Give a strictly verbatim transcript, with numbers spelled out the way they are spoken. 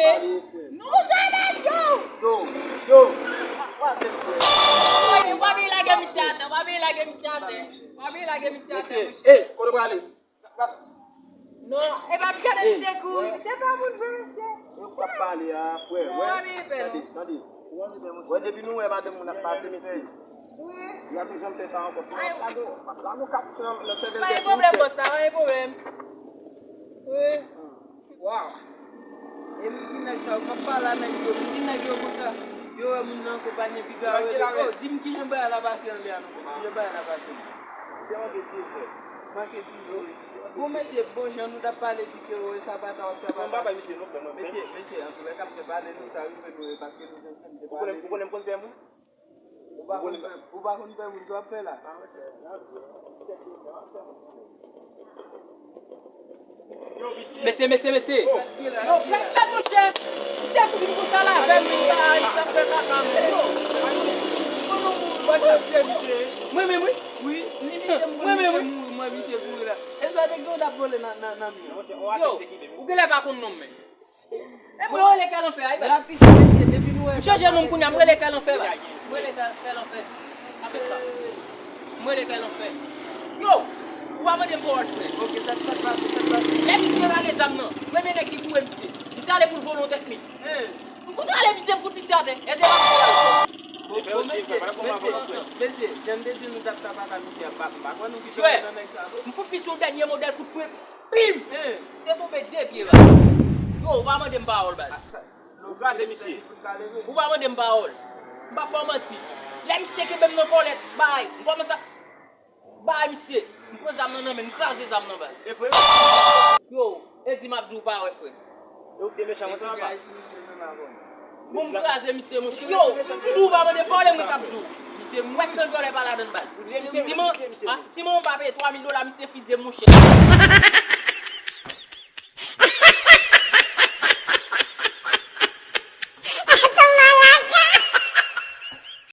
Nou janèt yo! Yo, yo, w ap fè frè. Woy, w pa vin lage misye atè, w pa vin lage misye atè. W pa vin lage misye atè. Mesye, ey, kote w prale? Non, e pa gade misye kouri, misye pa moun vre, mesye. Ou pa pale a, frè. Wè, tande, tande. Wè, depi nou wè madanm moun ap pase, mesye. Wi. Y ap janm fè sa ankò. Ay, w ap lage, w ap lage yon katouch nan, nan sèvèl tèt moun. Pa gen pwoblèm, bòs, sa pa gen pwoblèm. Wi. Waw. E m di nèg sa yo, m ap pale a nèg yo, m di nèg yo konsa, yo wè moun nan konpanye piga, yo rele, oh, di m kijan bagay la pase anlè a non, kijan bagay la pase. Se yon de de frè. Manke di yo. Bon, mesye, bon, jan nou t ap pale di ke, oh, e sapata w ap sapata. Mwen pa bay misye non, frè, mwen. Mesye, mesye, antoulèka, m te pale nou sa, wi, frè, nou, e paske nou te pale. Ou konnen, ou konnen m konn pè moun? Ou pa konn fè, ou pa konn fè moun, sa w ap fè la? Mesye, mesye, mesye. Yo, fè, fè, monchè. Misye pou vin konsa la avè m, sa, sa fè kaka, mesye. Yo. Mwen menm, wi. Wi, ni misye mouri, misye mouri, mwen, misye kouri la. E sa te gen w t ap vole nan, nan, nan mi an. Yo, ou genlè pa konn non m, men. E mwen rele kè lanfè a, wi, baz. Rapid, mesye, depi nou wè. M chanje non m kounye a, m rele kè lanfè, baz. M rele kè, kè lanfè. Avèk sa. M rele kè lanfè. Yo! Ou pa mande m pawòl, frè. Ok, sa, sa k pase, sa k pase? Lè misye rale zam nan, premye nèg ki kouri misye. Misye ale pou l vole yon tèt mi. M fout rale misye, m fout misye atè. Èske pa misye? Bon, bon, mesye, mesye, mesye, jan m te di nou t ap sapata misye a, m pa, m pa kwè nou kite nan nèg sa, non. M fout misye yon dènye modèl kout pwen. Bim! Se tonbe de pye, baz. Yo, ou pa mande m pawòl, baz. Ou kraze misye. Ou pa mande m pawòl. M p ap ba w manti. Lè misye kenbe m nan kòlèt, bay. M kòmanse ap bay misye. M pran zam nan nan men, m kraze zam nan, baz. E vre? Yo, e di m ap di w pa wè, frè. E ou ki te mechan konsa, papa? Bon, m kraze misye, monchè. Yo, m di w pa mande m pawòl, e mwen k ap di w. Wè san dòlè pa ladann, baz. Siman, a, siman m pa peye twa mil dola, misye fize m, monchè.